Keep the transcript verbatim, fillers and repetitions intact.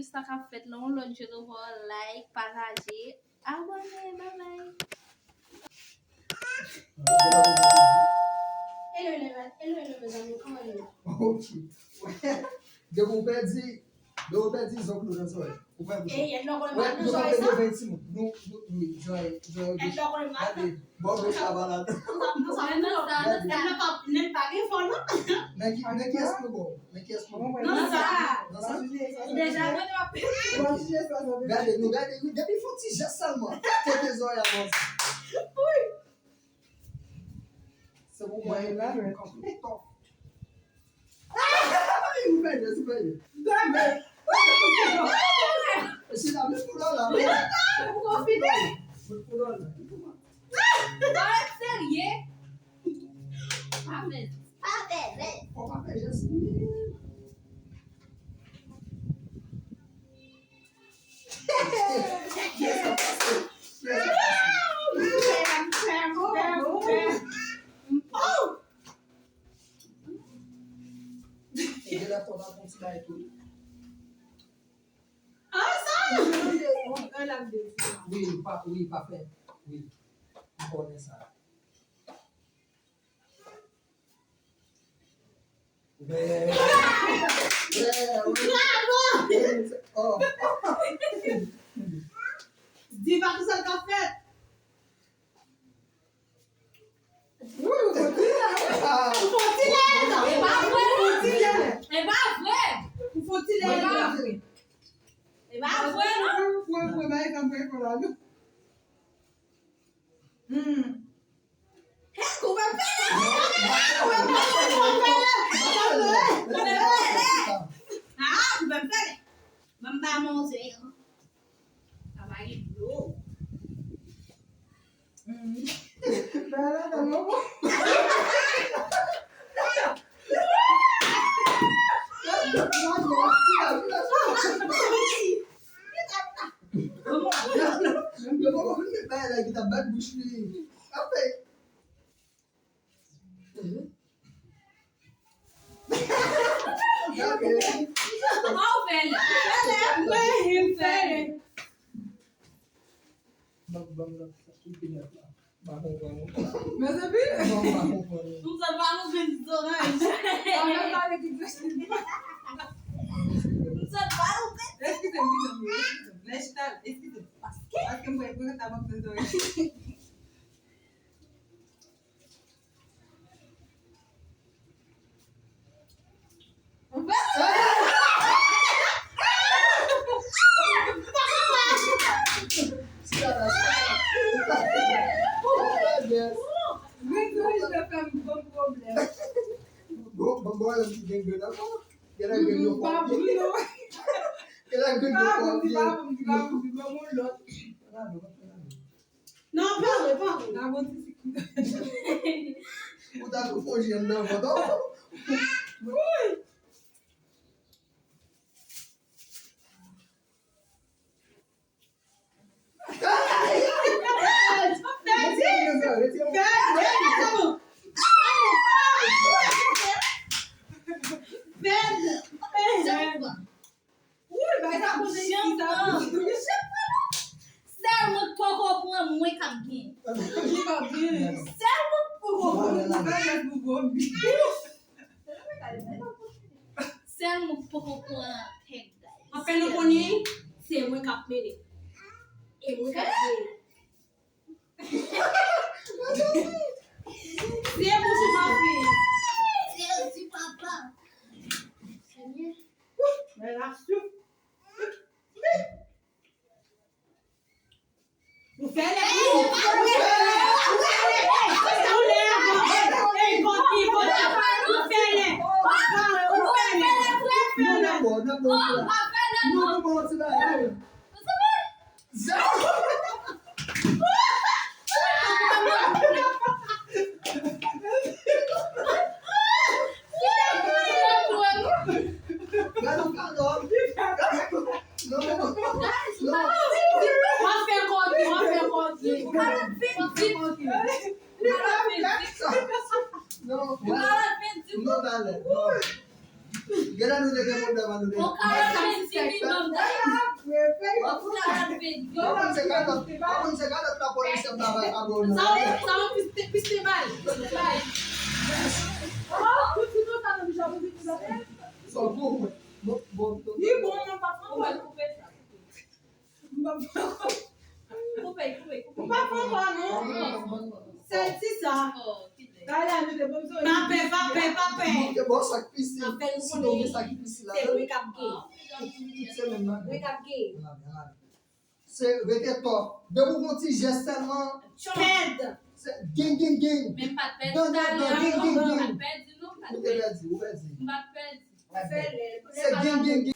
Sa k ap fèt la, yon lòt jou nou pran, like, pataje, abòne, bye bye. Hello, hello, hello, hello, mezanmi, kòman nou ye? Ok. Depi w pèdi, depi w pèdi zòk nou nan zòrèy. Ou pè pou sa. Ey, èt lò konnen m pa nan zòrèy sa. Nou kanpe devan timoun. Nou, nou, wi, zòrèy, zòrèy goch. Èt lò konnen m pa nan. Gade, bò goch la pa la. Nan sa, nan sa, nan sa. Nèg pa, nèg pa gen fò, non. Nan ki, nan ki espri bon? Men kiyès mwen? Nan sa. Nan sa. Ou deja konnen w ap pete. Gade, nou gade, nou, depi fon ti jès sèlman. Tete zòrèy a avanse. Wi. Se pou mwen, la, men. Ou fè jès, ou fè jès. Gade. E se la, men pou lò la, men. Ou konfime. Men pou lò la. Ou pa serye. Pa fè, pa fè, men. Fò pa fè jès. Wi, pa, wi, pa fè. Wi. M konnen sa. Bravo! Diva, ki sa k ap fèt? Ou fè ti lè, ou fè ti lè. E pa vre, non. E pa vre. Ou fè ti lè. E pa vre. E pa vre, non. Hmm. Koupe m fè lè! Koupe m fè lè! Koupe m fè lè! Ah, koupe m fè lè! Ban m ba manzè an. Sa pa gen dlo. Hmm. Ba la, ba mwen. Yo poko fin met bagay la ki t ap bat bouch li. Apre. Kòman w fè l? Fè l, fè l, fè l. Ban m, ban m lòt sa ki pi nèt la. M pa konprann ou. Mezanmi. Non, m pa konprann ou. M sot ba nou grenn zoranj. Sa menm pale ki grenn. M sot ba nou grenn. Eskize m, eskize m, eskize m. Lè chita, eskize m. Paske? Paske m pral pran tabak nan zoranj. Bon, bon, bon, gen grenn ankò. Gen la grenn yo fò byen. Gen la grenn yo fò byen. Non, pa vre, pa vre. Ou ta tou fonji anndan vant ou. Wi. Pèdi. Pèdi. Pèdi. Wi, bay sa kote ki sa. Sèl mwen k poko pran, mwen k ap gen. Li p ap gen. Sèl mwen k poko pran. Sèl mwen k poko pran tèt, guys. Anfen, nou konnen, se mwen k ap mennen. E mwen k ap gen. Se bouch ou m ap fè. Jezi, papa. Senyè. Men la sou. Ou fè lè pou ou. Ou fè lè. Ou fè lè. Ou fè lè. Ou fè lè. Gade yon kalòt. Non, non, non. W ap fè kòti, w ap fè kòti. Non, non, talè. Non. Genlè nou te gen pwoblèm an nou menm. Ou ka al vin di minimòm. Ou ka al vin. Ou konn se gadòt, ou konn se gadòt lapolis ap travay avè w nan. Sa ou, sa ou pis te, pis te bay. Pis te bay. Oh, tout fi konsa nan bicha pou di pou zafè. Sa w pou mwen. Bon, bon, bon. Li bon, mwen pa pran kòl. Koupe, koupe, koupe. Ou pa pran kò, non. Sèl ti sa. Gade la, nou te bon. Pa pè, pa pè, pa pè. Ke bon, sa k pisi. Sinon, gen sa k pisi la. Se wi k ap gen. Tout, tout se menm nan. Wi k ap gen. Se rete tò. Depi w fè yon ti jès sèlman. Pèd. Se gin, gin, gin. Men m pa t pèdi talè. Dan, dan, dan, gin, gin, gin. M pa t pèdi, non, m pa t pèdi. Ou te pèdi, ou pèdi. M pa t pèdi. Se gin, gin, gin.